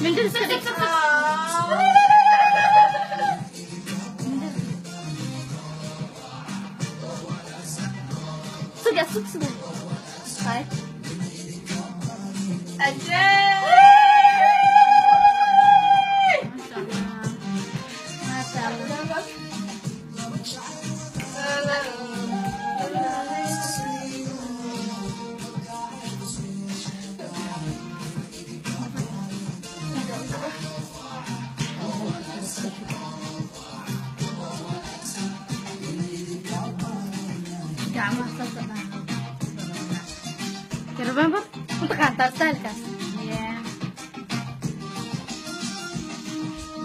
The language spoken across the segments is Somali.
Mindida iska dhig. Suga, sug, suga. Hay. Masha Allah. Masha Allah. Gacmaha saas oo dhaha. You remember? Ma taqaantaa style-kaas? Yeah.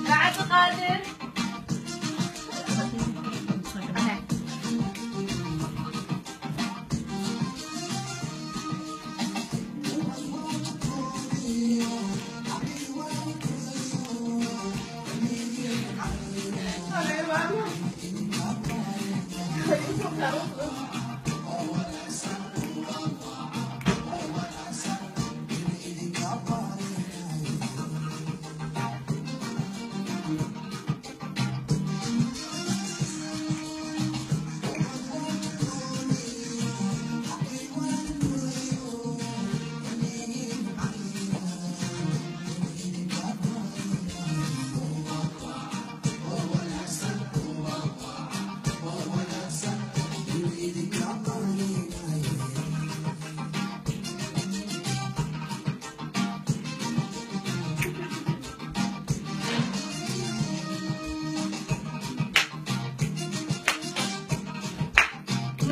Cabdiqaadir. Okay.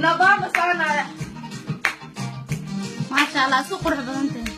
Nabama soconaya. Maasha Allah, isku qurux badan tahay.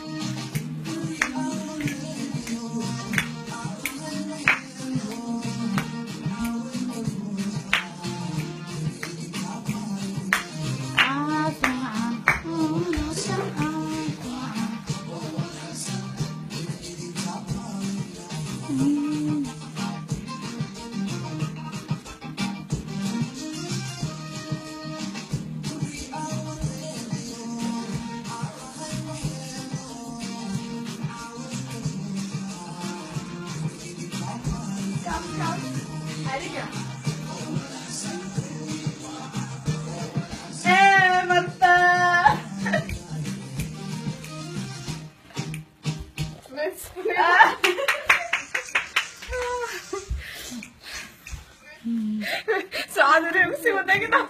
Eh, Marta. Socod, sii wadagna.